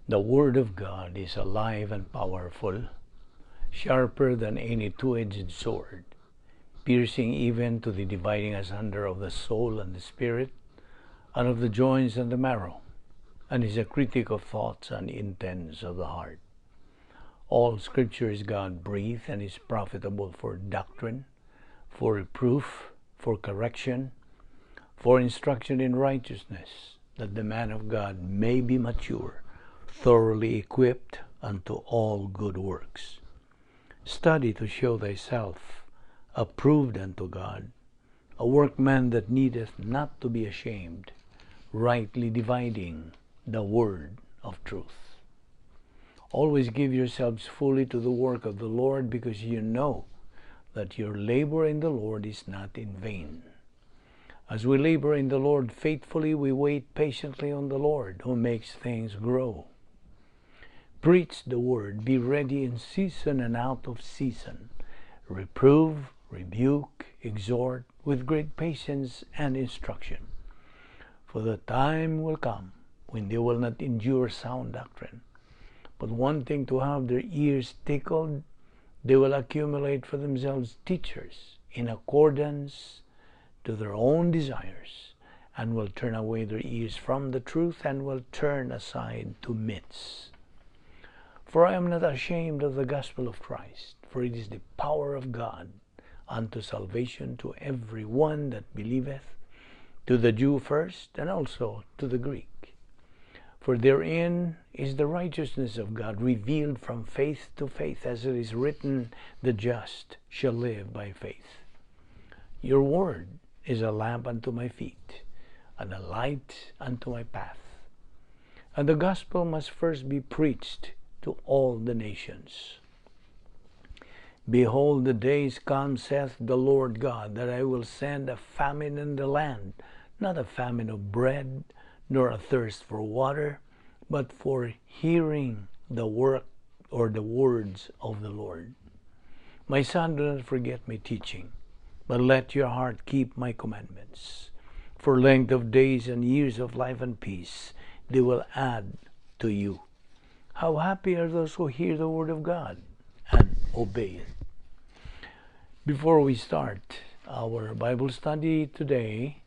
The Word of God is alive and powerful, sharper than any two-edged sword, piercing even to the dividing asunder of the soul and the spirit, and of the joints and the marrow, and is a critic of thoughts and intents of the heart. All Scripture is God breathed and is profitable for doctrine, for reproof, for correction, for instruction in righteousness, that the man of God may be mature, thoroughly equipped unto all good works. Study to show thyself approved unto God, a workman that needeth not to be ashamed, rightly dividing the word of truth. Always give yourselves fully to the work of the Lord, because you know that your labor in the Lord is not in vain. As we labor in the Lord faithfully, we wait patiently on the Lord, who makes things grow. Preach the word, be ready in season and out of season. Reprove, rebuke, exhort with great patience and instruction. For the time will come when they will not endure sound doctrine, but wanting to have their ears tickled, they will accumulate for themselves teachers in accordance to their own desires, and will turn away their ears from the truth and will turn aside to myths. For I am not ashamed of the gospel of Christ, for it is the power of God unto salvation to every one that believeth, to the Jew first, and also to the Greek. For therein is the righteousness of God revealed from faith to faith, as it is written, "The just shall live by faith." Your word is a lamp unto my feet, and a light unto my path. And the gospel must first be preached to all the nations. Behold, the days come, saith the Lord God, that I will send a famine in the land, not a famine of bread, nor a thirst for water, but for hearing the work or the words of the Lord. My son, do not forget my teaching, but let your heart keep my commandments. For length of days and years of life and peace they will add to you. How happy are those who hear the word of God and obey it. Before we start our Bible study today,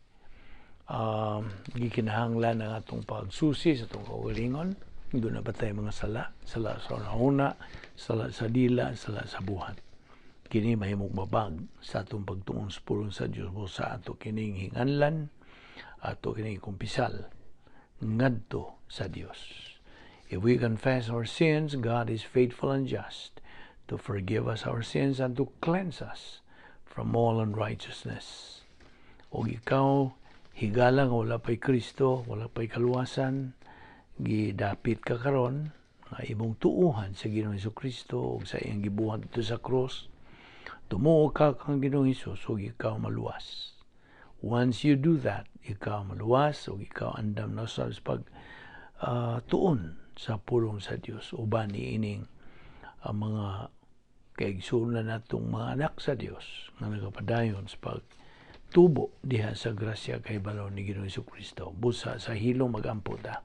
gikinahanglan ang atong pagsusi sa atong kaugalingon. Duna ba tay mga sala? Sala sa una, sala sa dila, sala sa buhat. Kini mahimong babag sa atong pagtuon sa pulong sa Dios, sa ato kining hinganlan, ato kining kumpisal ngadto sa Dios. If we confess our sins, God is faithful and just to forgive us our sins and to cleanse us from all unrighteousness. O ikaw, higala nga wala pa'y Kristo, wala pa'y kaluwasan, gidapit ka karon nga imong tuuhan sa Ginoong Kristo ug sa iyang gibuhat didto sa cross. Tumuo ka kang Ginoong Hesus ug ikaw maluwas. Once you do that, ikaw maluwas ug ikaw andam na sa pag tuon sa pulong sa Dios uban niining ang mga kaigsuonan natong mga anak sa Dios nga nagapadayon sa pagtubo diha sa grasya kahibalo ni Ginoong Kristo. Busa sa hilom, magampo ta.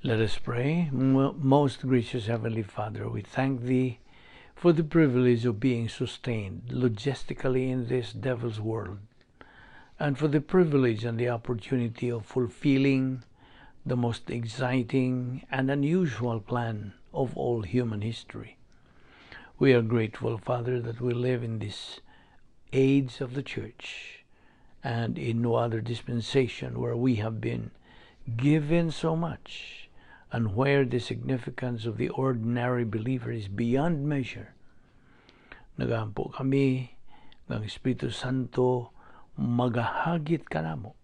Let us pray. Most gracious Heavenly Father, we thank Thee for the privilege of being sustained logistically in this devil's world, and for the privilege and the opportunity of fulfilling the most exciting and unusual plan of all human history. We are grateful, Father, that we live in this age of the church and in no other dispensation where we have been given so much and where the significance of the ordinary believer is beyond measure. Nagampo kami ng Espiritu Santo magahagit kanamo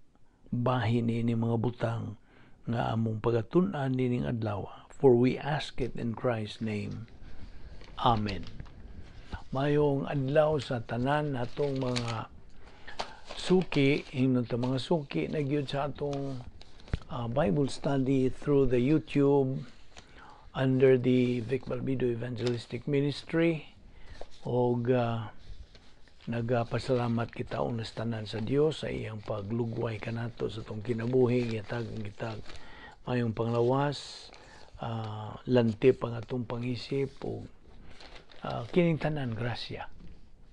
bahin ini mga butang nga among pagatun-an nining adlaw, for we ask it in Christ's name. Amen. Mayong adlaw sa tanan natong mga suki, ingnon ta mga suki na gyud sa atong Bible study through the YouTube under the Vic Balbido Evangelistic Ministry og Nagapasalamat kita unas tanan sa Dios sa iyang paglugway kanato sa atong kinabuhi, gihatagan kita mayong panglawas, lantip ang atong pangisip ug kining tanan grasya.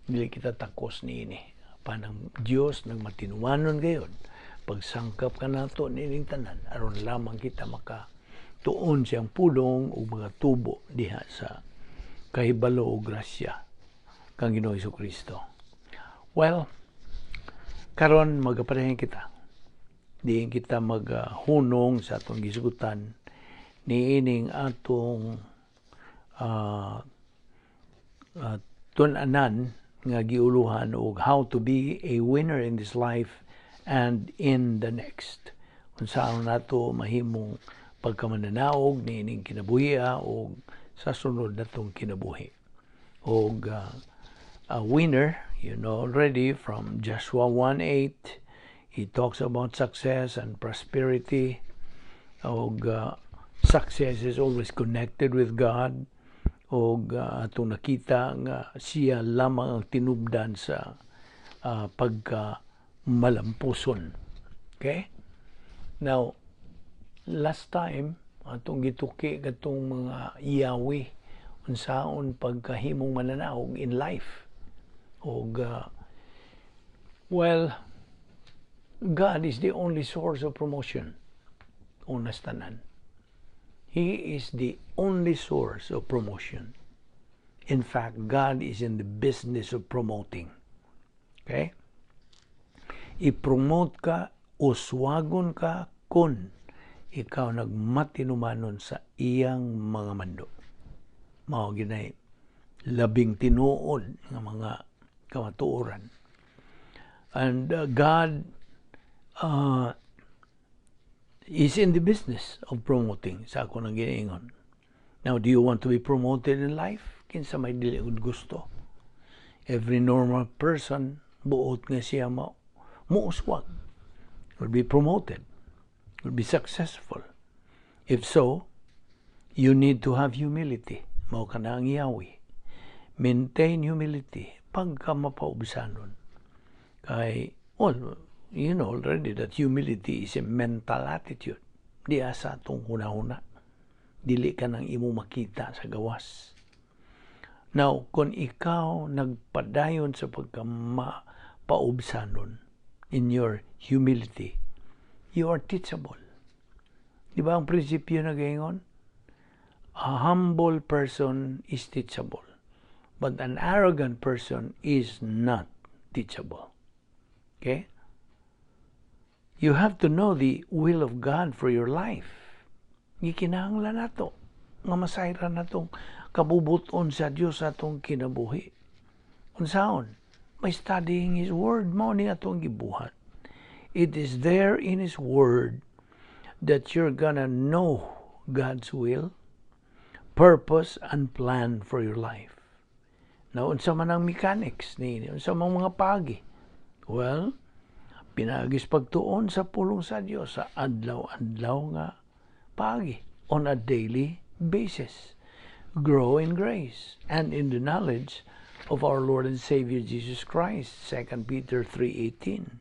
Dili kita takos niini. Panang Dios nagmatinumanon gayod pagsangkap kanato niining tanan aron lamang kita maka tuon siyang pulong ug mga tubo diha sa kahibalo o grasya kang Ginoo Kristo. Well, karon magapadayon kita. Diin kita maghunong sa atong gisgutan niining atong tun-anan nga giuluhan og "How to be a winner in this life and in the next." Unsaon nato mahimong pagkamananaog niining kinabuhi o sa sunod natong kinabuhi. Og a winner, you know already from Joshua 1:8, he talks about success and prosperity. Og success is always connected with God. Og atong nakita nga siya lamang ang tinubdan sa pagka malampuson. Okay? Now, last time, atong gituki katong mga yawi unsaon pagkahimong mananaog in life. Og well, God is the only source of promotion. Unas tanan. He is the only source of promotion. In fact, God is in the business of promoting. Okay? I-promote ka, uswagon ka kung ikaw nagmatinumanon sa iyang mga mando. Mao ginay labing tinuod nga mga kamatuoran. And God is in the business of promoting sa ako nang giniingon. Now, do you want to be promoted in life? Kinsa may dili gusto? Every normal person buot nga siya mo muuswag, will be promoted, will be successful. If so, you need to have humility. Mao kana ang yawi. Maintain humility pagka mapaubsanon. Kay, well, you know already that humility is a mental attitude. Di sa atong huna-huna. Dili ka nang imo makita sa gawas. Now, kung ikaw nagpadayon sa pagka mapaubsanon in your humility, you are teachable. Di ba ang prinsipyo na gaingon? A humble person is teachable, but an arrogant person is not teachable. Okay? You have to know the will of God for your life. Gikinahanglan nato nga masayran natong kabubuton sa Dios sa atong kinabuhi. Unsaon? By studying His Word, mao ni atong gibuhat. It is there in His Word that you're gonna know God's will, purpose, and plan for your life. Now, unsa man ang mechanics ni unsa man mga pagi? Well, pinaagis pagtuon sa pulong sa Dios sa adlaw-adlaw nga pagi, on a daily basis. Grow in grace and in the knowledge of our Lord and Savior Jesus Christ, 2 Peter 3:18.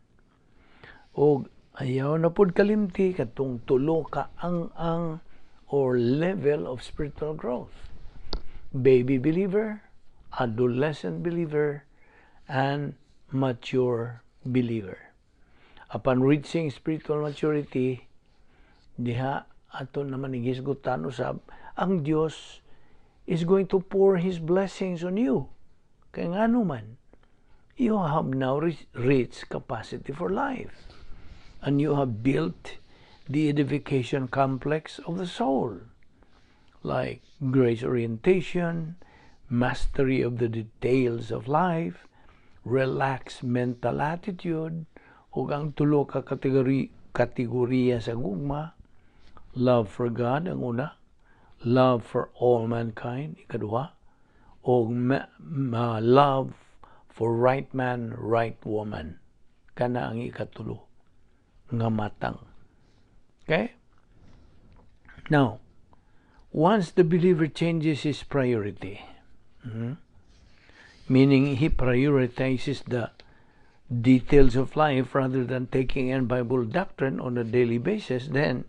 Og ayaw na pud kalimti katong tulo ka ang or level of spiritual growth. Baby believer, adolescent believer, and mature believer. Upon reaching spiritual maturity, diha ato naman igisgutan usab ang Dios is going to pour His blessings on you. Kaya nga man, you have now reached capacity for life. And you have built the edification complex of the soul, like grace orientation, mastery of the details of life, relaxed mental attitude, ug ang tulo ka kategoriya sa gugma: love for God ang una, love for all mankind ikaduha, ug love for right man, right woman kana ang ikatulo nga matang. Okay? Now, once the believer changes his priority, Meaning he prioritizes the details of life rather than taking in Bible doctrine on a daily basis, then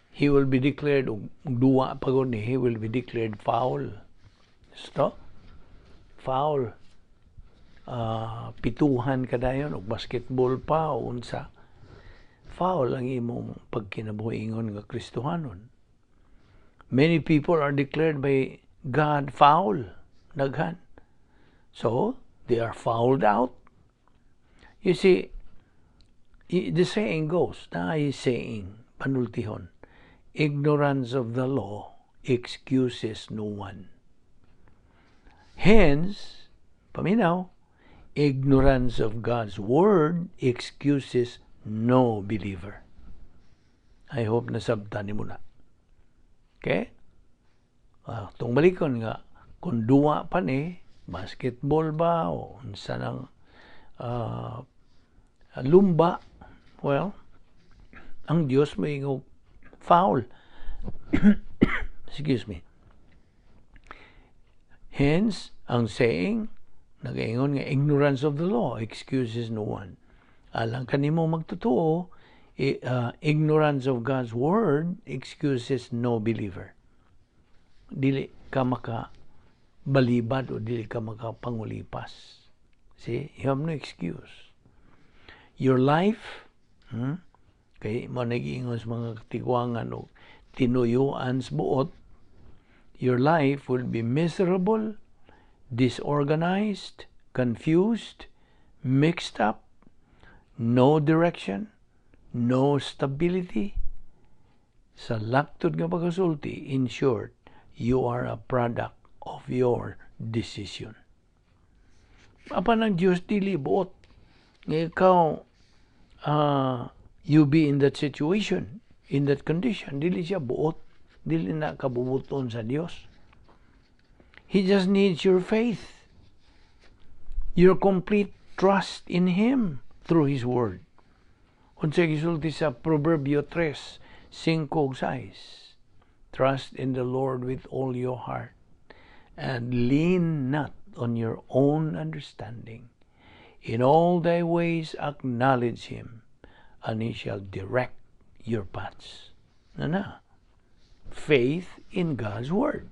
he will be declared, duwa pa ni, he will be declared foul. Stop. Foul. Pituhan ka dayon og basketball pa o unsa. Foul ang imong pagkinabuhi ingon nga Kristohanon. Many people are declared by God foul. Daghan. So, they are fouled out. You see, the saying goes, naay saying, panultihon, "Ignorance of the law excuses no one." Hence, paminaw, ignorance of God's word excuses no believer. I hope nasabtan nimo na. Okay? Tung balikon nga, kung duwa pa ni, basketball ba, o unsa nang lumba, well, ang Dios moingon foul. Excuse me. Hence, ang saying, nagaingon nga ignorance of the law excuses no one. Alang kanimo magtotoo, ignorance of God's word excuses no believer. Dili ka maka balibad o dili ka makapangulipas. See, you have no excuse. Your life, Kay mo nagiingon sa mga katigwangan o tinuyuan sa buot, your life will be miserable, disorganized, confused, mixed up, no direction, no stability. Sa laktod nga pagkasulti, in short, you are a product of your decision. Apan ang Diyos dili buot nga ikaw you be in that situation, in that condition. Dili siya buot. Dili na kabubuton sa Dios. He just needs your faith, your complete trust in Him through His Word. Unsa gisulti sa Proverbio 3, 5 ug 6? "Trust in the Lord with all your heart and lean not on your own understanding. In all thy ways acknowledge Him, and He shall direct your paths." Na na. Faith in God's Word.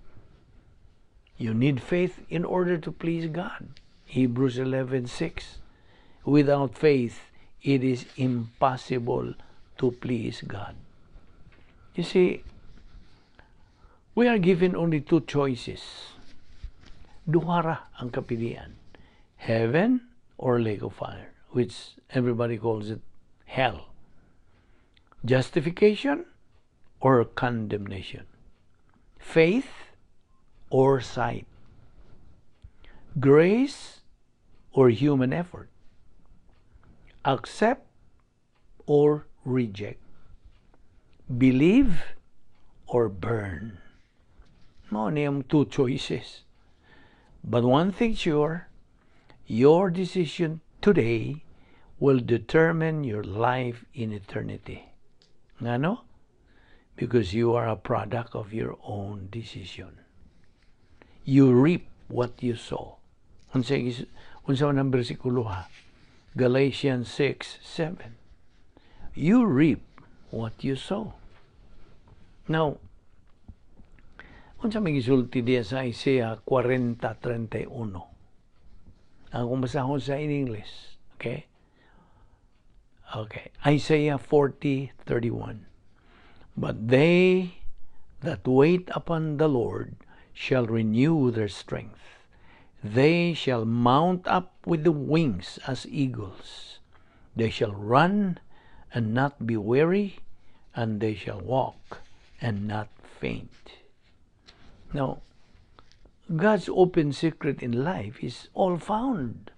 You need faith in order to please God. Hebrews 11:6. "Without faith, it is impossible to please God." You see, we are given only two choices. Duha ra ang kapilian. Heaven or lake of fire, which everybody calls it hell. Justification or condemnation. Faith or sight. Grace or human effort. Accept or reject. Believe or burn. Mao ni ang two choices. But one thing sure, your decision today will determine your life in eternity. Ngano? Because you are a product of your own decision. You reap what you sow. Unsa man ang bersikulo ha? Galatians 6:7. You reap what you sow. Now, unsa may gisulti diya sa Isaiah 40:31? Ang kung basahon sa in English. Okay? Okay. Isaiah 40:31. "But they that wait upon the Lord shall renew their strength. They shall mount up with the wings as eagles. They shall run and not be weary, and they shall walk and not faint." Now, God's open secret in life is all found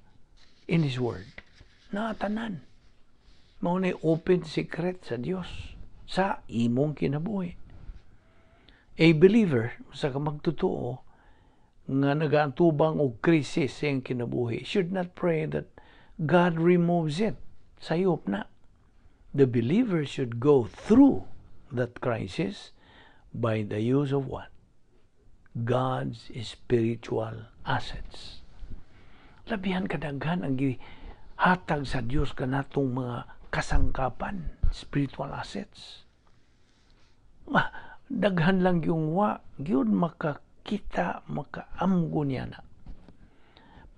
in His Word. Naa tanan. Mao na open secret sa Dios sa imong kinabuhi. A believer, sa ka magtotoo, nga nagaantubang og krisis sa iyang kinabuhi, should not pray that God removes it. Sayop na. The believer should go through that crisis by the use of what? God's spiritual assets. Labihan kadaghan ang gihatag sa Dios kanatong mga kasangkapan, spiritual assets. Ma, daghan lang yung wa gyud makakita, makaamgo niya na.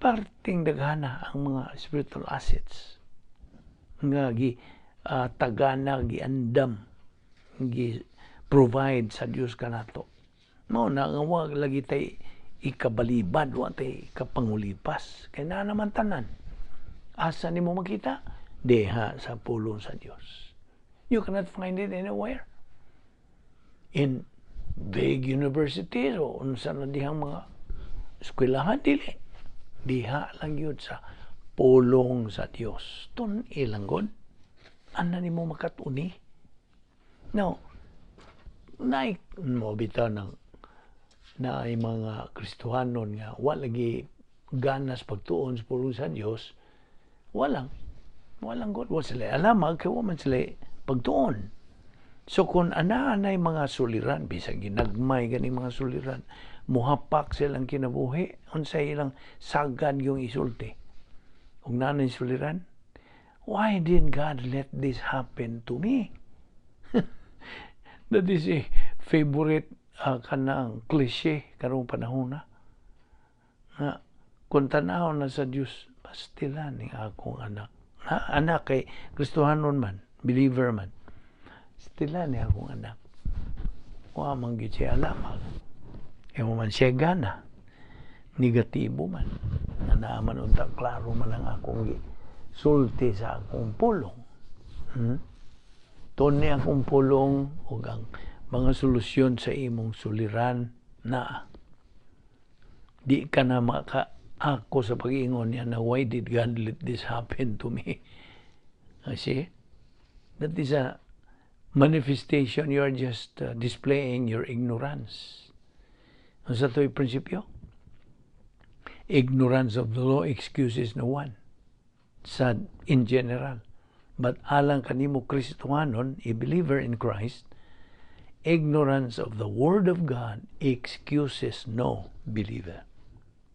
Parting daghana ang mga spiritual assets nga gi tagana, giandam, gi provide sa Dios kanato. Mao na nga wa lagi tay ikabalibad, wa tay ikapangulipas. Kay naa naman tanan. Asa nimo makita? Diha sa pulong sa Dios. You cannot find it anywhere. In big universities o unsa na dihang mga eskwelahan, dili. Diha lang yun sa pulong sa Dios. Tun-i lang gud. Ana nimo makatuni. Now, naay mo bitaw ng naay mga Kristohanon nga wa lagi ganas pagtuon sa pulong sa Dios, walang god, wa sila alamag kay wa man sila pagtuon. So kung ana-anay mga suliran, bisag ginagmay ganing mga suliran, muhapak silang kinabuhi, unsay ilang sagad yung isulti? Ug naa suliran, "Why did God let this happen to me?" That is a favorite kanang cliche karong panahon na. Nga kung tanaw na sa Dios, pastila ni akong anak. Ha, anak kay Kristohanon man, believer man. Pastila ni akong anak. Wa man gyud siya alamag. Kaya man siya gana. Negatibo man. Na man unta klaro man ang akong sulti sa akong pulong. Tuni akong pulong ug ang mga solusyon sa imong suliran na di ka na maka ako sa pag-ingon niya na, "Why did God let this happen to me?" I see? That is a manifestation. You are just displaying your ignorance. Ano sa ito'y prinsipyo? Ignorance of the law excuses no one. Sa in general. But alang kanimo Kristohanon, a believer in Christ, ignorance of the Word of God excuses no believer.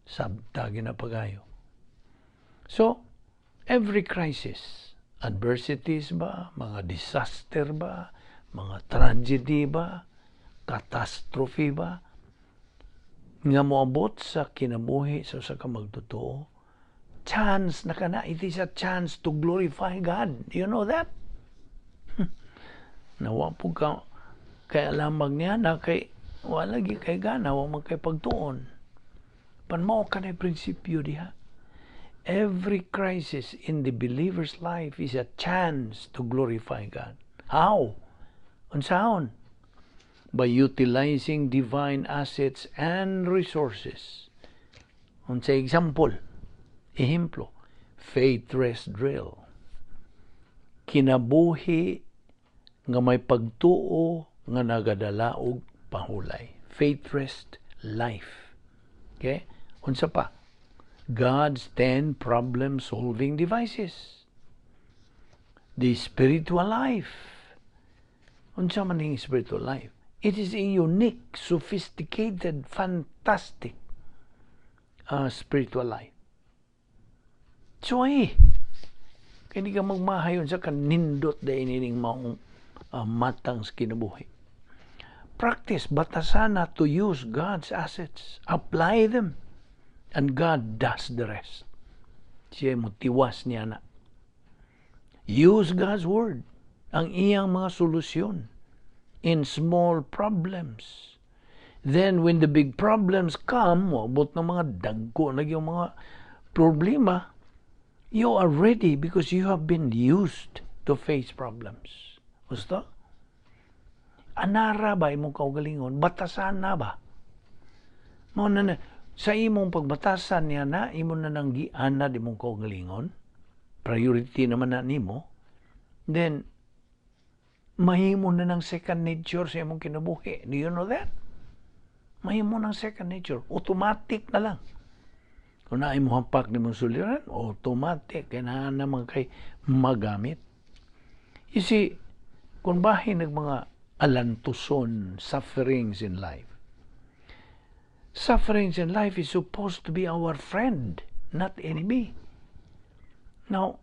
Sabta na pagayo. So, every crisis, adversities ba, mga disaster ba, mga tragedy ba, catastrophe ba, nga moabot sa kinabuhi sa usa ka magtotoo, chance na kana. It is a chance to glorify God. Do you know that? Nawa po ka kay alamag niya na kay wala gi kay gana, wa man kay pagtuon. Pan mao kanay prinsipyo diha. Every crisis in the believer's life is a chance to glorify God. How? Unsaon? By utilizing divine assets and resources. Unsa example? Ehemplo, faith rest drill. Kinabuhi nga may pagtuo nga nagadala og pahulay. Faith rest life. Okay? Unsa pa? God's 10 problem-solving devices. The spiritual life. Unsa man ning spiritual life? It is a unique, sophisticated, fantastic spiritual life. So ay, kaya di ka magmahayon sa kanindot dahil ining maong matang sa kinabuhi. Practice batasana to use God's assets. Apply them. And God does the rest. Siya mo tiwas niya na. Use God's word. Ang iyang mga solusyon in small problems. Then when the big problems come, moabot ng mga dagko na yung mga problema, you are ready because you have been used to face problems. Gusto? Anara ba imong kaugalingon? Batasan na ba? Mao na na, sa imong pagbatasan niya na, imo na nang gianad imong kaugalingon, priority naman na nimo, then mahimo na ng second nature sa imong kinabuhi. Do you know that? Mahimo ng second nature. Automatic na lang. Kung naay mo hampak ni mong suliran, automatic. Kaya na naman kay magamit. You see, kung bahin ng mga alantuson, sufferings in life, sufferings in life is supposed to be our friend. not enemy. Now,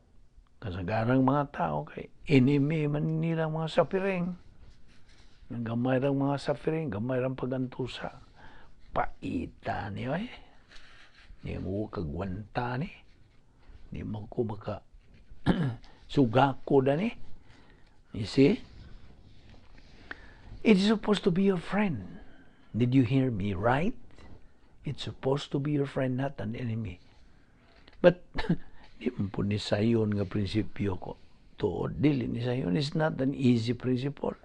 kasagarang mga tao kay enemy man nila mga suffering. Gamay rang mga suffering, gamay rang pagantusa. Paita niyo eh. Di mo kagwanta ni. Di mo ko maka sugako da ni. You see? It is supposed to be your friend. Did you hear me right? It's supposed to be your friend, not an enemy. But di man pud ni sayon nga prinsipyo ko. Tuod, dili ni sayon. It's not an easy principle.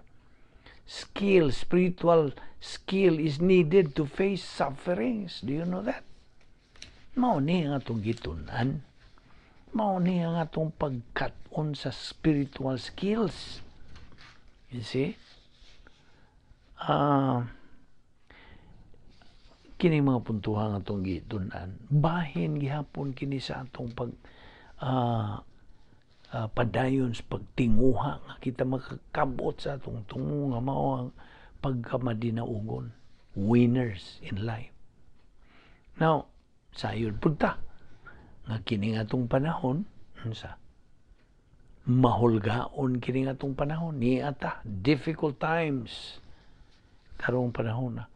Skill, spiritual skill is needed to face sufferings. Do you know that? Mao ni ang atong gitun-an. Mao ni ang atong pagkat-on sa spiritual skills. You see? Kini mga puntuhan atong gitun-an, bahin gihapon kini sa atong pag padayon sa pagtinguha nga kita makakabot sa atong tungo nga mao ang pagkamadinaugon, winners in life. Now, sayod pud ta nga kini nga atong panahon, unsa, mahulgaon kini nga atong panahon ni ata difficult times karong panahon na.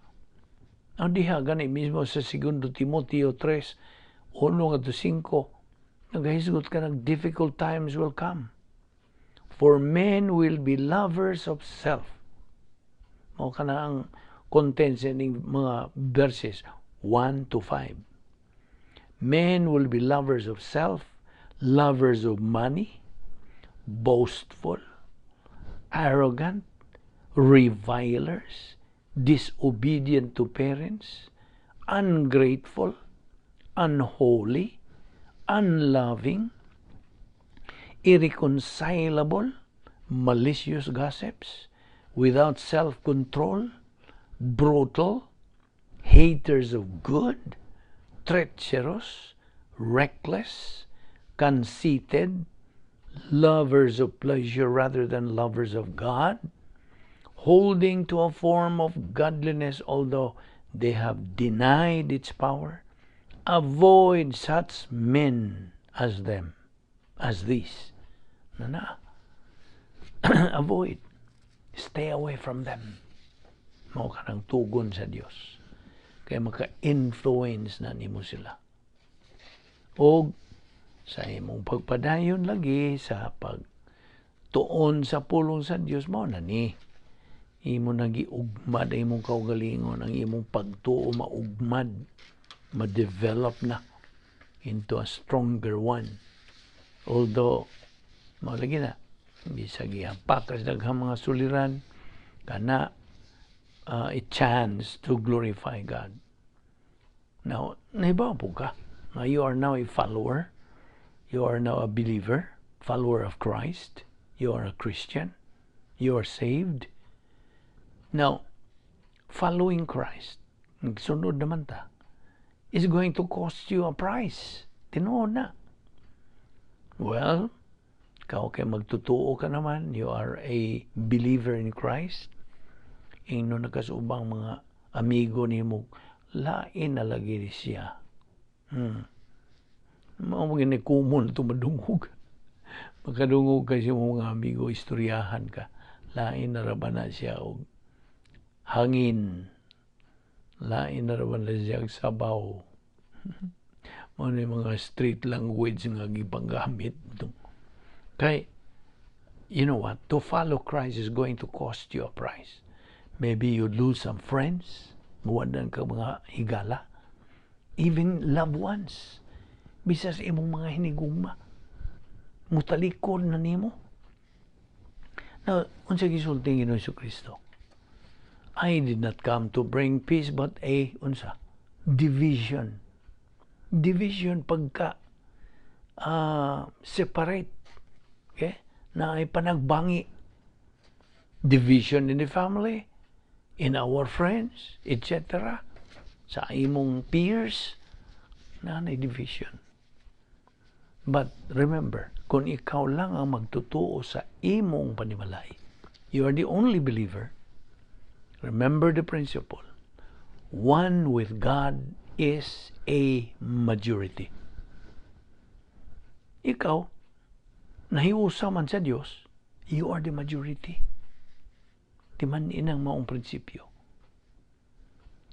Ang diha gani mismo sa 2 Timoteo 3, 1 ngadto 5, nagahisgot ka nag difficult times will come. For men will be lovers of self. Mao kana ang contents ning mga verses 1 to 5. Men will be lovers of self, lovers of money, boastful, arrogant, revilers, disobedient to parents, ungrateful, unholy, unloving, irreconcilable, malicious gossips, without self-control, brutal, haters of good, treacherous, reckless, conceited, lovers of pleasure rather than lovers of God, holding to a form of godliness although they have denied its power. Avoid such men as these. Na na. Avoid. Stay away from them. Mao kanang tugon sa Dios. Kaya maka-influence na nimo sila. O sa imong pagpadayon lagi sa pagtuon sa pulong sa Dios, mao na ni imo nagiugmad ang imong kaugalingon, ang imong pagtuo maugmad, ma-develop na into a stronger one. Although mao lagi na bisag gihapak sa daghang mga suliran kana, a chance to glorify God. Now, nahibaw pud ka nga you are now a follower. You are now a believer, follower of Christ. You are a Christian. You are saved. Now, following Christ, nagsunod naman ta, is going to cost you a price. Tinuod na. Well, ikaw kay magtutuo ka naman, you are a believer in Christ. Ingnon na ka sa ubang mga amigo nimo, lain na lagi siya. Mao man gani common ito madungog. Makadungog kay sa mga amigo, istoryahan ka. Lain na ra ba na siya og hangin? Lain na ra ba na siya og sabaw? Mao ni mga street language nga gipanggamit. Kay, you know what? To follow Christ is going to cost you a price. Maybe you lose some friends, muwadan ka mga higala, even loved ones. Bisas imong mga hinigugma, mutalikod na nimo. Now, unsa gisulti ni Ginoong Kristo? "I did not come to bring peace but a," unsa? "Division." Division, pagka separate. Okay? Na ay panagbangi. Division in the family, in our friends, etc. Sa imong peers, na na division. But remember, kung ikaw lang ang magtutuo sa imong panimalay, you are the only believer. Remember the principle. One with God is a majority. Ikaw, nahiusa man sa Dios, you are the majority. Di man inang maong prinsipyo.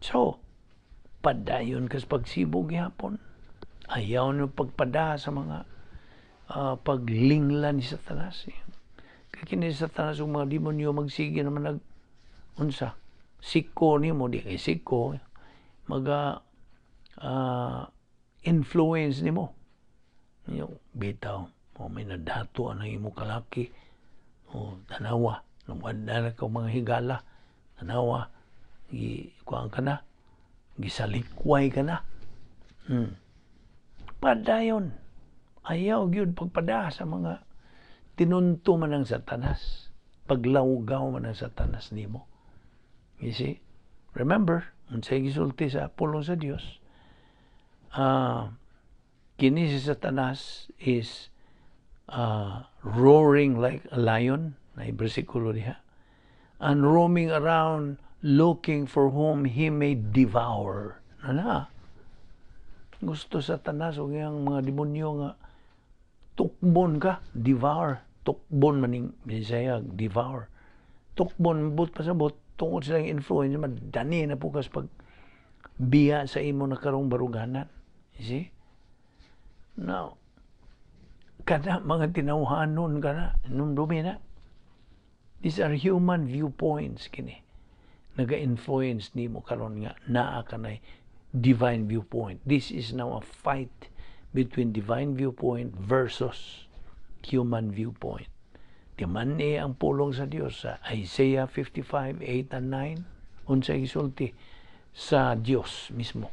So, padayon kas pagsibog gihapon. Ayaw no pagpada sa mga paglingla ni Satanas. Kay kini Satanas ug mga demonyo magsige naman nag unsa siko nimo, di kay siko, maga influence nimo. Yo, bitaw mo may nadato ang imo kalaki o tanawa wala na ka mga higala, tanawa gi kuan ka na, gisalikway ka na. Padayon, ayaw gyud pagpada sa mga tinunto man ang Satanas, paglawgaw man ang Satanas nimo. You see, remember unsay gisulti sa pulong sa Dios? Kini si Satanas is roaring like a lion na bersikulo diha and roaming around looking for whom he may devour. Na na gusto Satanas ug iyang mga demonyo nga tukbon ka, devour, tukbon maning Bisaya devour, tukbon. But pasabot tungod silang influence, madani na po kas pag biya sa imo na karong baruganan. You see? Now, kada mga tinawhanon kana numdumi na these are human viewpoints. Kini naga-influence nimo karon nga naa kanay divine viewpoint. This is now a fight between divine viewpoint versus human viewpoint. Di man ni ang pulong sa Dios sa Isaiah 55, 8 and 9, unsay gisulti sa Dios mismo?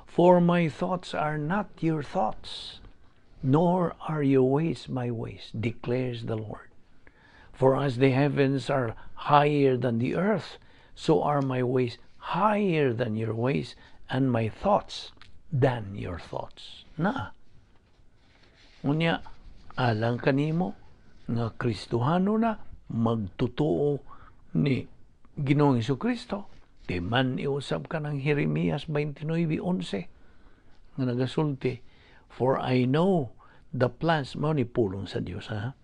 "For my thoughts are not your thoughts, nor are your ways my ways, declares the Lord. For as the heavens are higher than the earth, so are my ways higher than your ways, and my thoughts than your thoughts." Na. Unya, alang kanimo nga Kristohano na magtotoo ni Ginoong Kristo, di man iusab ka ng Jeremias 29:11 nga nagasulti, "For I know the plans," mao ni pulong sa Dios ha,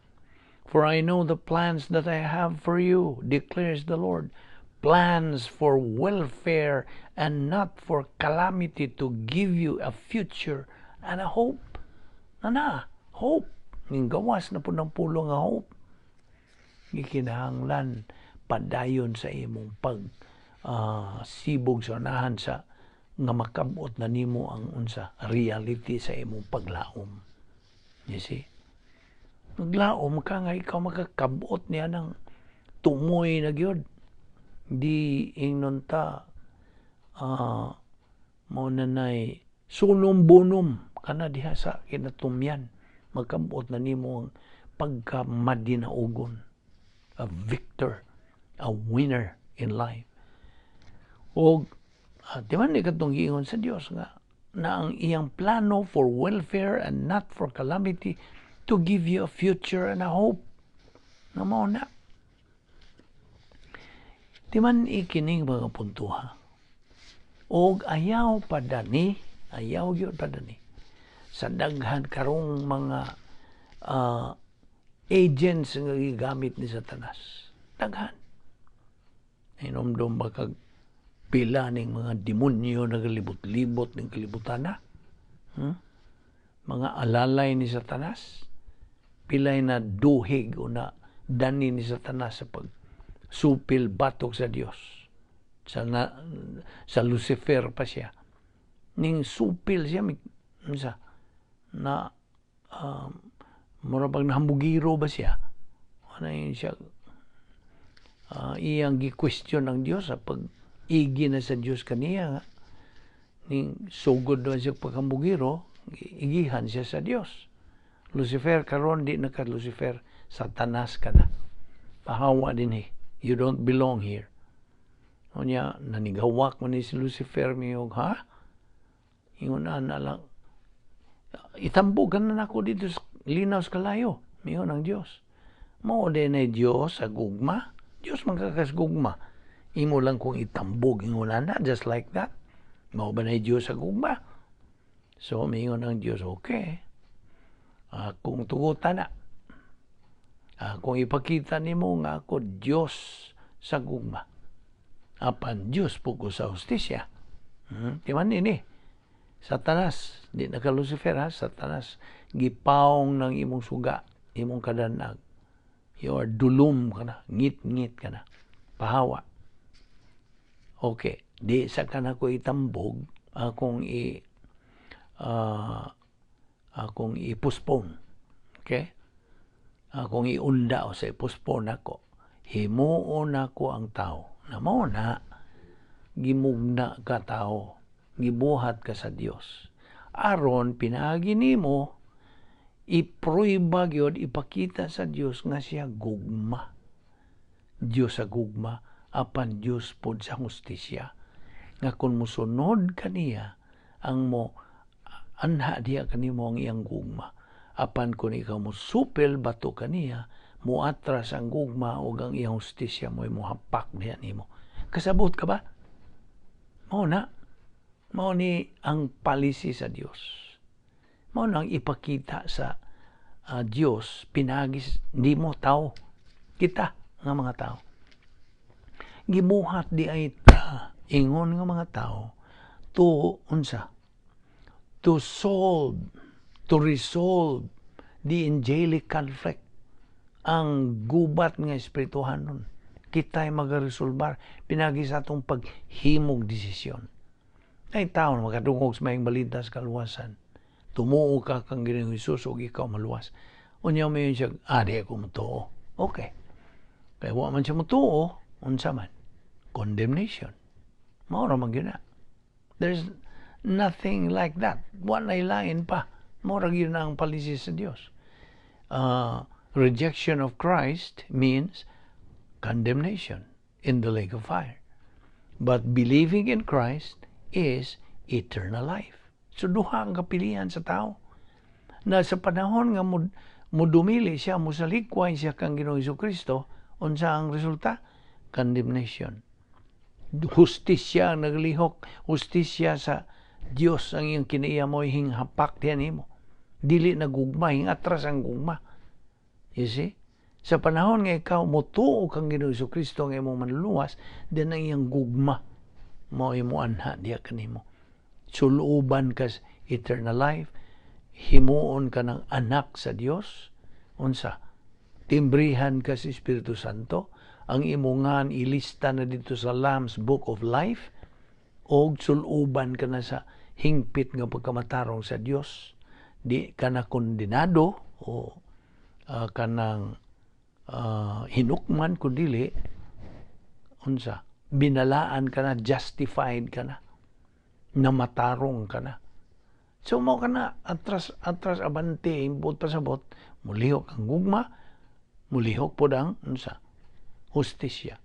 "For I know the plans that I have for you, declares the Lord, plans for welfare and not for calamity, to give you a future and a hope." Na na, hope. Ning gawas na po ng pulong nga hope. Gikinahanglan padayon sa imong pag sibog sa unahan sa nga makabot na nimo ang unsa reality sa imong paglaom. You see? Naglaom ka nga ikaw makakabot niya ng tumoy na gyud. Di ingnon ta mao na nay summum bonum kana diha sa kinatumyan, magkabot na nimo ang pagkamadinaugon, a victor, a winner in life. Og di man ni katong giingon sa Dios nga na ang iyang plano for welfare and not for calamity, to give you a future and a hope, na mao na. Di man ikining mga puntuha. Og ayaw padani, ayaw gyud padani sa daghan karong mga agents nga gigamit ni Satanas. Daghan. Inomdom ba kag pila ning mga demonyo nagalibot-libot ning kalibutan na? Mga alalay ni Satanas. Pilay na duhig o na dani ni Satanas sa pagsupil batok sa Dios. Sa Lucifer pa siya. Ning supil siya, unsa na mura pag nahambugiro ba siya? Ano yun siya? Iyang gi-question ng Dios sa pag igi na sa Dios kaniya nga ning sugod naman siya pagkambugiro, igihan siya sa Dios. Lucifer, karon di na ka Lucifer, Satanas ka na. Pahawa din eh. You don't belong here. Unya, nanigawak mo ni si Lucifer miyog, ha? Ingon na na lang, itambogan na nako dito sa linaw sa kalayo. Miyon ang Dios. Mao din ay Dios sa gugma. Dios man kakas gugma. Imo lang kung itambog ingon na, just like that. Mao ba na Dios sa gugma? So, miingon ang Dios, okay. Kung tugutan na, kung ipakita nimo nga ako Dios sa gugma, apan Dios po ko sa hustisya. Di man ini. Satanas, di na ka Lucifer ha, Satanas, gipaong ng imong suga, imong kadanag. You are dulom ka na, ngit-ngit ka na, pahawa. Okay, di sa ka na ko itambog, akong i-postpone. Okay? Akong iunda o sa i-postpone ako. Himuon ako ang tao. Na mao na, gimugna ka tao, gibuhat ka sa Dios. Aron pinaagi nimo ipruiba gyud, ipakita sa Dios nga siya gugma. Dios sa gugma, apan Dios pod sa hustisya. Nga kung musunod kaniya, ang mo anha diha kanimo ang iyang gugma. Apan kung ikaw mo supil bato kaniya, muatras ang gugma ug ang iyang hustisya mo hapak diha nimo. Kasabot ka ba? Mao na. Mao ni ang policy sa Dios. Mao nang ipakita sa Dios pinagis nimo tao, kita nga mga tao. Gibuhat di ay ta ingon nga mga tao to unsa? To solve, to resolve the angelic conflict. Ang gubat nga espirituhanon. Kita ay magaresolbar pinagi sa atong paghimog desisyon. Ay tao na makadungog sa maayong balita sa kaluwasan. Tumuo ka kang Ginoong Hesus ug ikaw maluwas. Unya mo yun siya, di ako mutuo. Okay. Kaya wa man siya mutuo, unsa man? Condemnation. Mao ra man gyud na. There's nothing like that. Wa na lain pa. Mao ra gyud na ang policy sa Dios. Rejection of Christ means condemnation in the lake of fire. But believing in Christ is eternal life. So duha ang kapilian sa tao. Na sa panahon nga mudumili siya, musalikway siya kang Ginoong Kristo, unsa ang resulta? Condemnation. Hustisya ang naglihok, hustisya sa Dios ang iyang kinaiya mo hinghapak diyan nimo. Dili na gugma, hingatras ang gugma. You see? Sa panahon nga ikaw motuo kang Ginoong Kristo ang imong manluluwas, then ang iyang gugma mo imo anha diya kanimo. Suluban ka sa eternal life, himuon ka ng anak sa Dios, unsa? Timbrihan ka sa Espiritu Santo, ang imongan ilista na dito sa Lamb's Book of Life, og suluban ka na sa hingpit nga pagkamatarong sa Dios. Di ka na kondenado o kanang hinukman, kundili unsa, binalaan ka na, justified ka na, namatarong ka na. So mo ka na atras atras abante imbot pasabot, mulihok ang gugma, mulihok pod ang unsa, hustisya.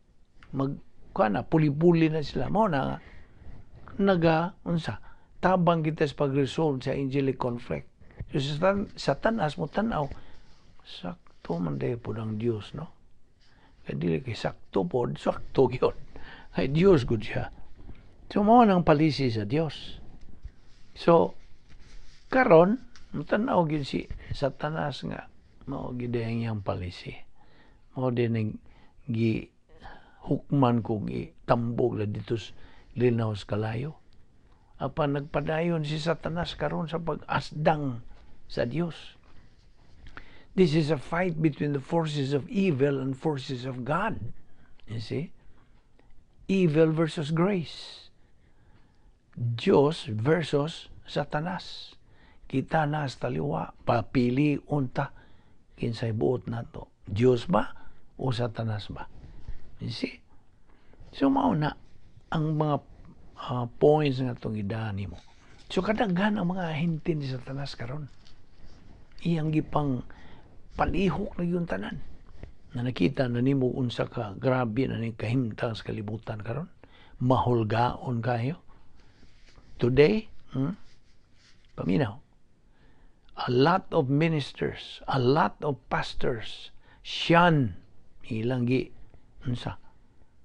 Mag kuan na, puli-puli na sila. Mo na naga unsa, tabang kita sa pag-resolve sa angelic conflict. So sa Satanas mo tan-aw, sakto man day pod ang Dios, no? Kay dili kay sakto pod, sakto gyud. Kay Dios gud siya. So mao nang policy sa Dios. So karon mutan-aw gyud si Satanas nga mao gyud ang iyang policy. Mao din ang gi hukman kog itambog la dito sa linaw sa kalayo. Apan nagpadayon si Satanas karon sa pag-asdang sa Dios. This is a fight between the forces of evil and forces of God. You see? Evil versus grace. Diyos versus Satanas. Kita na sa taliwa, papili unta kinsay buot nato. Diyos ba o Satanas ba? You see? So mao na ang mga points nga itong idaan nimo. So kadaghan ang mga ahente ni Satanas karon. Iyang gipang palihok na yung tanan. Na nakita na nimo unsa ka grabe na ning kahimtang sa kalibutan karon. Mahulgaon kayo. Today, paminaw, a lot of ministers, a lot of pastors, shun ilang gi unsa,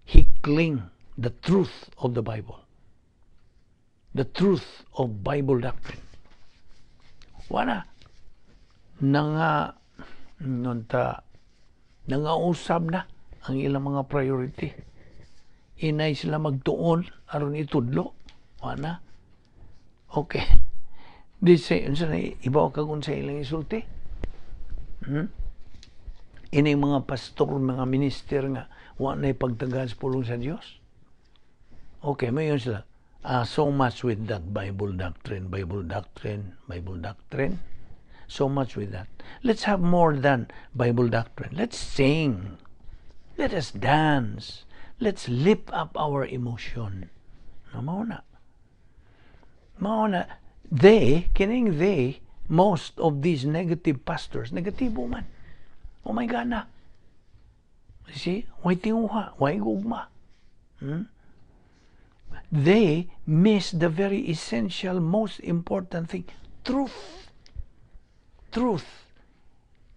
hikling the truth of the Bible. The truth of Bible doctrine. Wala. Nanga nunta nangausab na ang ilang mga priority. Inay sila magtuon aron itudlo. Wala. Okay. Di say, unsa na ibaw kag unsa ilang isulti? Ini mga pastor, mga minister nga wa na pagtagaan sa pulong sa Dios. Okay, mayon sila. So much with that Bible doctrine, Bible doctrine, Bible doctrine. So much with that. Let's have more than Bible doctrine. Let's sing. Let us dance. Let's lift up our emotion. No, mao na. Mao na. They, kining they, most of these negative pastors, negatibo man. Oh my God na. See? Way tinguha, way gugma. They miss the very essential, most important thing, truth. Truth.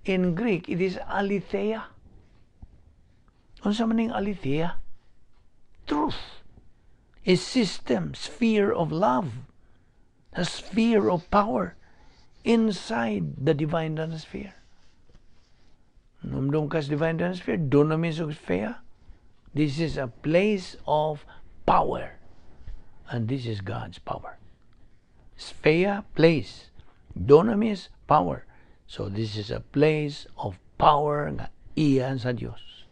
In Greek, it is aletheia. Unsa man ning aletheia? Truth. A system, sphere of love, a sphere of power inside the divine sphere. Numdum kas divine sphere, dunamis ug sphere. This is a place of power. And this is God's power. Sphere, place. Dunamis, power. So this is a place of power nga iya sa Dios.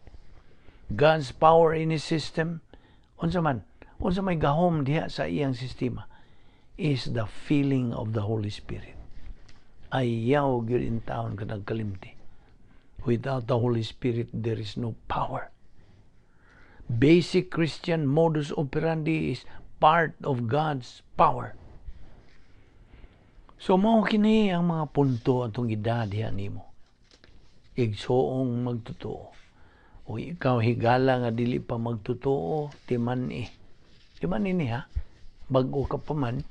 God's power in His system, unsa man, unsa may gahom diha sa iyang sistema, is the feeling of the Holy Spirit. Ayaw gyud in taon ka nagkalimti. Without the Holy Spirit, there is no power. Basic Christian modus operandi is part of God's power. So mao kini ang mga punto atong gidadiha nimo. Igsuong magtotoo. O ikaw higala nga dili pa magtotoo, timan-i. Timan ini ha. Bag-o ka pa man,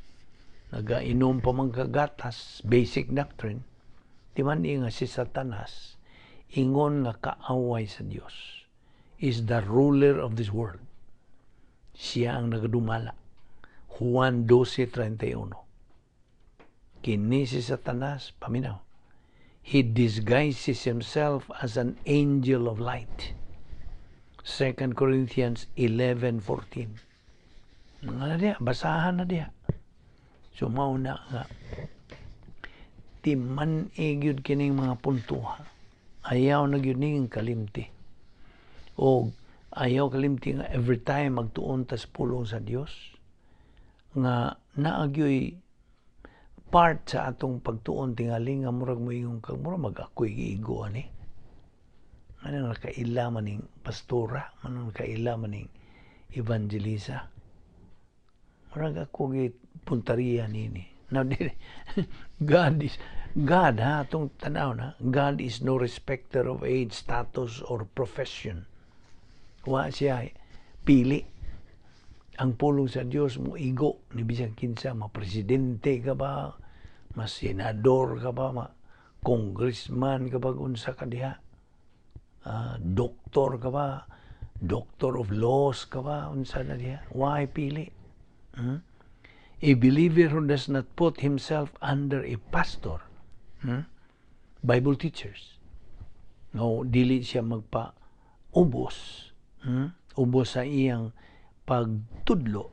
nagainom pa man kagatas, basic doctrine. Timan-i nga si Satanas, ingon nga kaaway sa Dios, is the ruler of this world. Siya ang nagadumala. Juan 12:31. Kini si Satanas, paminaw. He disguises himself as an angel of light. 2 Corinthians 11:14. Mga na diya, basahan na diya. So mao na nga timan-i gyud kining mga puntuha. Ayaw na gyud ning kalimti. O ayaw kalimti nga every time magtuon tas pulong sa Dios nga naa gyoy part sa atong pagtuon tingali nga murag moingon kag murag mag ako'y giigo ani. Ano nakaila man ning pastora, ano nakaila man ning evangelista. Murag ako gi puntariya nini. Now, God is God ha, atong tanaw na, God is no respecter of age, status or profession. Wa siya pili. Ang pulong sa Dios mo igo ni bisan kinsa, ma presidente ka ba, ma senador ka ba, ma congressman ka ba, unsa ka diha. Doktor ka ba, doctor of laws ka ba, unsa na diha. Why pili? A believer who does not put himself under a pastor, Bible teachers, no, dili siya magpa ubos, Ubos sa iyang pagtudlo.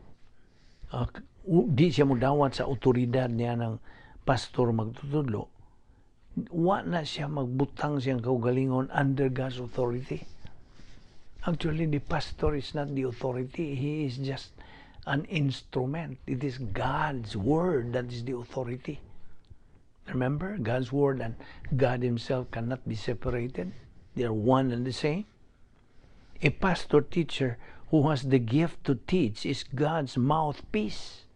Di siya mudawat sa otoridad niya ng pastor magtutudlo. Wa na siya magbutang siyang kaugalingon under God's authority. Actually, the pastor is not the authority. He is just an instrument. It is God's word that is the authority. Remember, God's word and God Himself cannot be separated. They are one and the same. A pastor teacher who has the gift to teach is God's mouthpiece.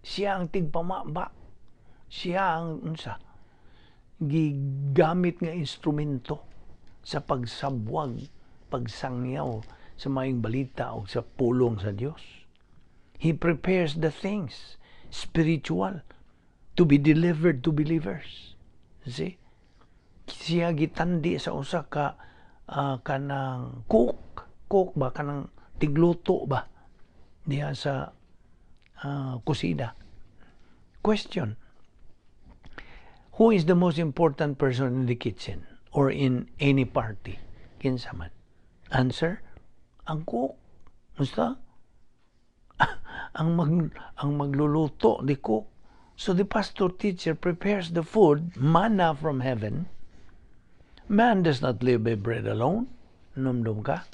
Siya ang tigpamaba. Siya ang unsa gigamit nga instrumento sa pagsabwag, pagsangyaw sa maayong balita o sa pulong sa Dios. He prepares the things spiritual to be delivered to believers. See? Siya gitandi sa usa ka kanang cook, cook ba, kanang tigluto ba diha sa kusina. Question. Who is the most important person in the kitchen or in any party? Kinsa man? Answer, ang cook. Basta? Ang magluluto, the cook. So the pastor teacher prepares the food, manna from heaven. Man does not live by bread alone, numdum ka,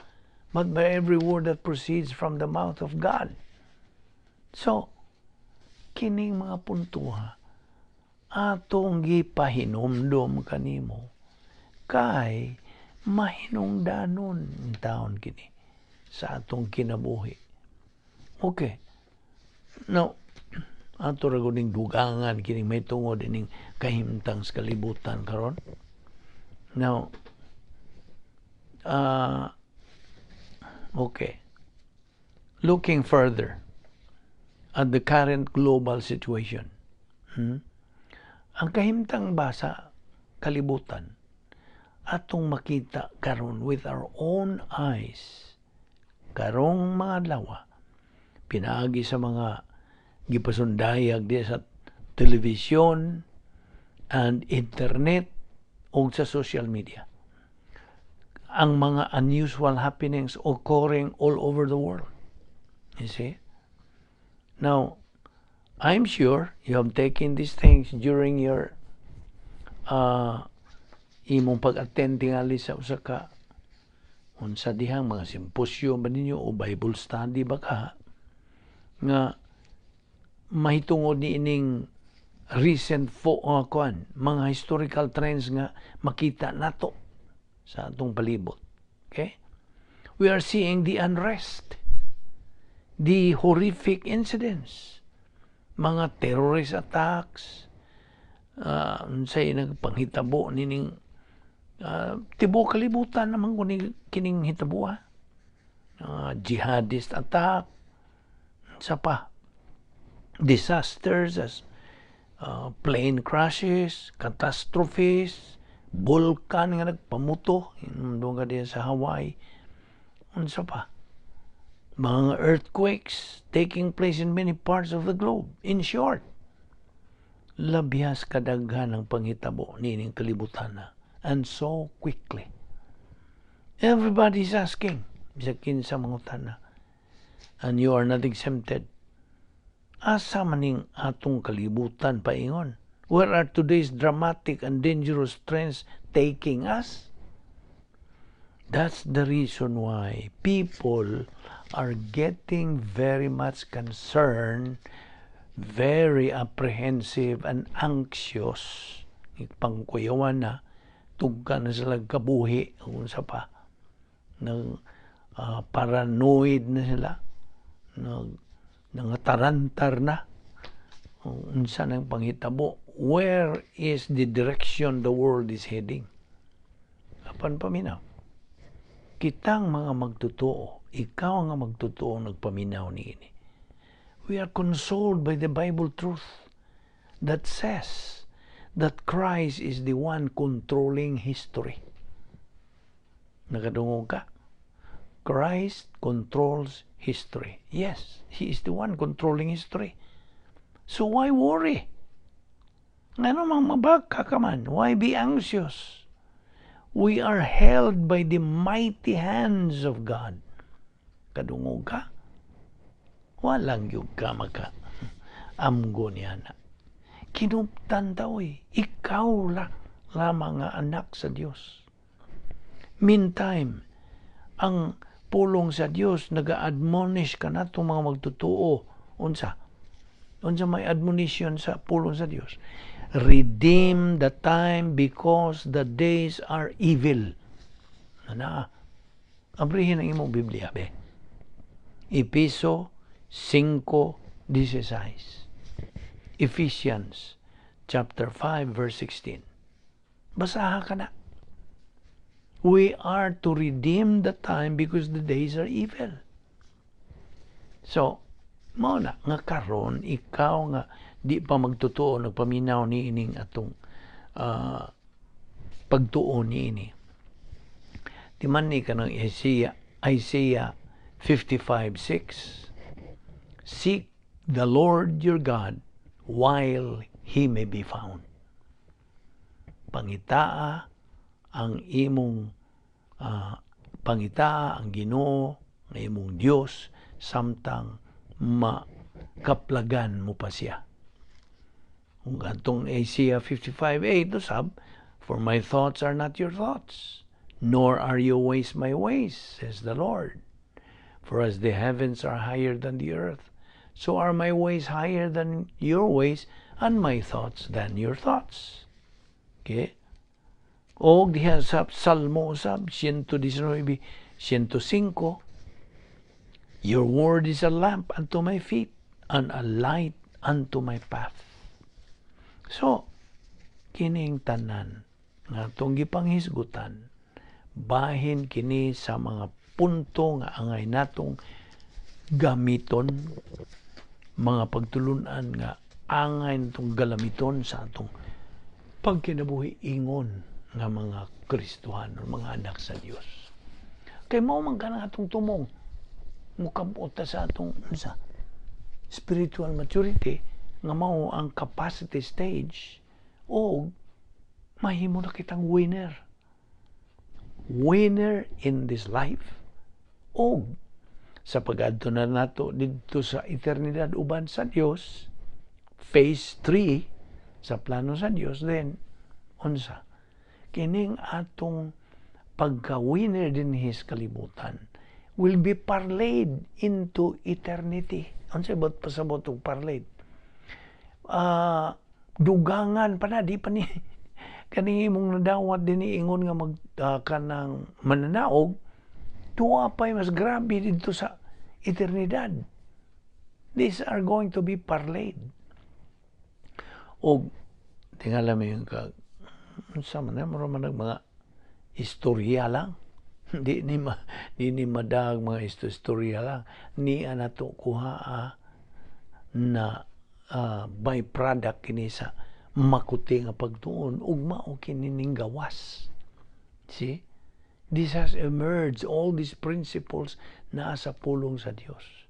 but by every word that proceeds from the mouth of God. So, kining mga puntuha, atong gipahinumdom kanimo kay mahinungdanon taon kini sa atong kinabuhi. Okay. Now, ato ra ning dugangan kining may tungod ining kahimtang sa kalibutan karon. Now, okay. Looking further at the current global situation, Ang kahimtang ba sa kalibutan atong makita karon with our own eyes karong mga adlaw, pinaagi sa mga gipasundayag di sa telebisyon and internet o sa social media, ang mga unusual happenings occurring all over the world, you see. Now, I'm sure you have taken these things during your imong pag-attend tingali sa usa ka unsa dihang mga simposyo ba ninyo o Bible study ba ka nga mahitungod ni ining recent kuan, mga historical trends nga makita nato sa atong palibot. Okay? We are seeing the unrest, the horrific incidents, mga terrorist attacks, unsay nagpanghitabo nining tibuok kalibutan naman kuni kining hitaboa. Jihadist attack, sa pa disasters as plane crashes, catastrophes, bulkan nga nagpamuto doon ka diyan sa Hawaii. Unsa pa? Mga earthquakes taking place in many parts of the globe. In short, labyas kadaghan ang panghitabo nining kalibutan na. And so quickly. Everybody's asking, bisag kinsa mangutana. And you are not exempted. Asa maning atong kalibutan paingon? Where are today's dramatic and dangerous trends taking us? That's the reason why people are getting very much concerned, very apprehensive and anxious. Pangkuyawan na, tugka na sila kabuhi, kung sa pa. Nag, paranoid na sila. Nag, nangatarantar na. Unsa nang panghitabo? Where is the direction the world is heading? Apan paminaw. Kitang mga magtotoo, ikaw nga magtotoo nagpaminaw niini. We are consoled by the Bible truth that says that Christ is the one controlling history. Nakadungog ka? Christ controls history. Yes, He is the one controlling history. So why worry? Ngano mang mabagka ka man? Why be anxious? We are held by the mighty hands of God. Kadungog ka? Walang yug ka maka amgo niya na. Kinuptan ta, oy. Ikaw la lamang nga anak sa Dios. Meantime, ang pulong sa Dios naga-admonish kanatong mga magtotoo. Unsa? Unsa may admonition sa pulong sa Dios? Redeem the time because the days are evil. Ana, abrihin ang imong Biblia, be. Epeso 5:16. Ephesians chapter 5 verse 16. Basaha ka na. We are to redeem the time because the days are evil. So, mao na nga karon ikaw nga di pa magtotoo nagpaminaw ni ining atong pagtuo niini. Timan ni ka ng Isaiah 55:6. Seek the Lord your God while He may be found. Pangitaa ang imong pangitaa ang Ginoo nga imong Dios samtang makaplagan mo pa siya. Kung atong Isaiah 55:8 usab, "For my thoughts are not your thoughts, nor are your ways my ways, says the Lord. For as the heavens are higher than the earth, so are my ways higher than your ways, and my thoughts than your thoughts." Okay? O diha sa Salmo usab 119, 105, "Your word is a lamp unto my feet and a light unto my path." So, kining tanan nga atong gipanghisgutan, bahin kini sa mga punto nga angay natong gamiton, mga pagtulunan nga angay natong galamiton sa atong pagkinabuhi ingon nga mga Kristohano, mga anak sa Dios. Kay mao man kanang atong tumong mukabot ta sa atong unsa, spiritual maturity, nga mao ang capacity stage, o mahimo na kitang winner. Winner in this life o sa pag-adto na nato didto sa eternidad uban sa Dios, phase 3 sa plano sa Dios. Then unsa kining atong pagka-winner dinhi sa kalibutan will be parlayed into eternity. Unsa bot pasabot og parlayed? Dugangan pa na, di pa ni kaning imong nadawat dinhi ingon nga mag kanang mananaog, tuwa pa'y mas grabe didto sa eternidad. These are going to be parlayed. Og tingala mo yung kag unsa man na, mura man mga istorya lang, di ni madag mga istorya lang ni anato kuha na byproduct kini sa makuti nga pagtuon ug mao kini ning gawas. See, this has emerged, all these principles naa sa pulong sa Dios.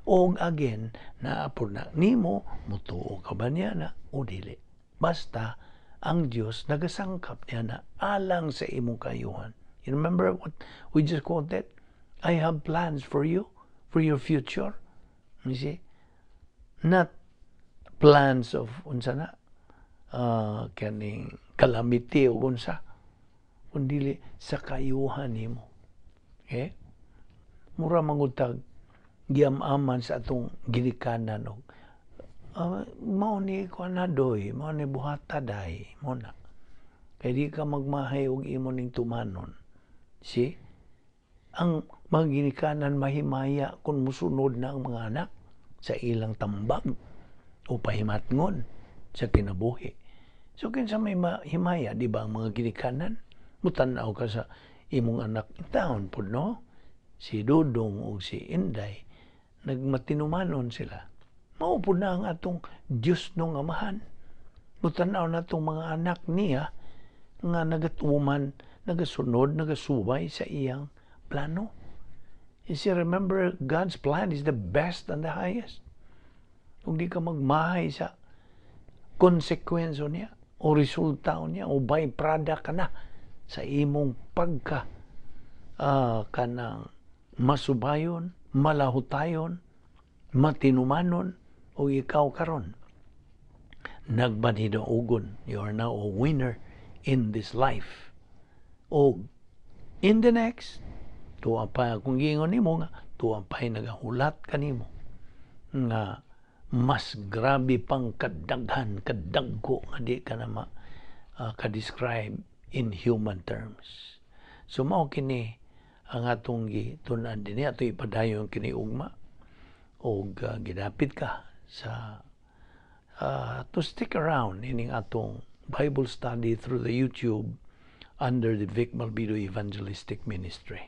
Og again, naa pod na nimo, mutuo ka ba niya na o dili. Basta ang Dios nagasangkap niya na alang sa imong kayuhan. You remember what we just quoted? "I have plans for you, for your future." You see? Not plans of unsa na kaning calamity o unsa, kundi sa kayuhan nimo. Okay? Mura mangutag giam-aman sa atong ginikanan og mao ni kuan na doy, mao ni buhata day, mo na. Kay di ka magmahay og imo ning tumanon. See? Ang mga ginikanan mahimaya kung musunod na ang mga anak sa ilang tambag o pahimatngon sa kinabuhi. So kinsa may mahimaya, di ba, ang mga ginikanan? Mutan-aw ka sa imong anak taon pud, no? Si Dudong o si Inday, nagmatinumanon sila. Mao pud na ang atong Dios nung Amahan. Mutan-aw na itong mga anak niya nga nagatuman, nagasunod, nagasuway sa iyang plano. You see, remember, God's plan is the best and the highest. Kung di ka magmahay sa konsekwensyo niya, o resulta niya, o byproduct ka na sa imong pagka kanang masubayon, malahutayon, matinumanon, o ikaw karon nagmanhinaugon. You are now a winner in this life. O in the next, tuwa pa kung giingon nimo nga tuwa pa nagahulat kanimo nga mas grabe pang kadaghan, kadagko nga di ka na ma ka-describe in human terms. So mao kini ang atong gitun-an dinhi, ato ipadayon kini ugma og gidapit ka sa to stick around ining atong Bible study through the YouTube under the Vic Malbido Evangelistic Ministry.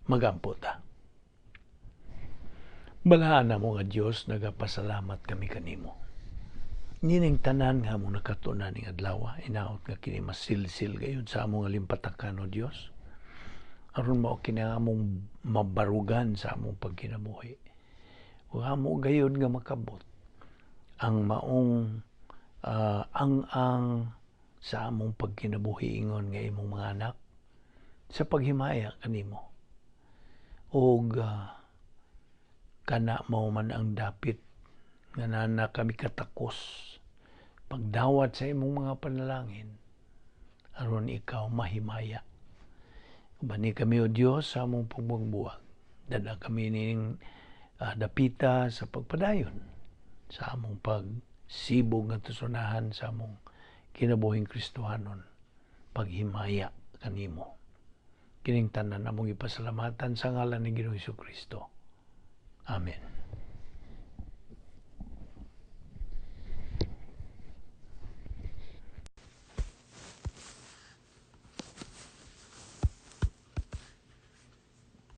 Magampo ta. Balaan mo nga Dios, nagapasalamat kami kanimo. Nining tanan nga mo nakatunan ning adlaw, inaot nga kini masilsil gayud sa among limpatakan, o Dios. Aron mao kini ang among mabarugan sa among pagkinabuhi. Ug amo gayud nga makabot ang maong ang Sa among pagkinabuhi ingon nga imong mga anak sa paghimaya kanimo. Og kana mao man ang dapit nga naa kami katakos pagdawat sa imong mga panalangin aron ikaw mahimaya. Ubani kami, O Dios, sa among pagbuwag. Dad-a kami ning dapita sa pagpadayon sa among pagsibog nga tusunahan sa among kinabuhing Kristohanon, paghimaya kanimo. Kining tanan among ipasalamatan sa ngalan ni Ginoong Kristo. Amen.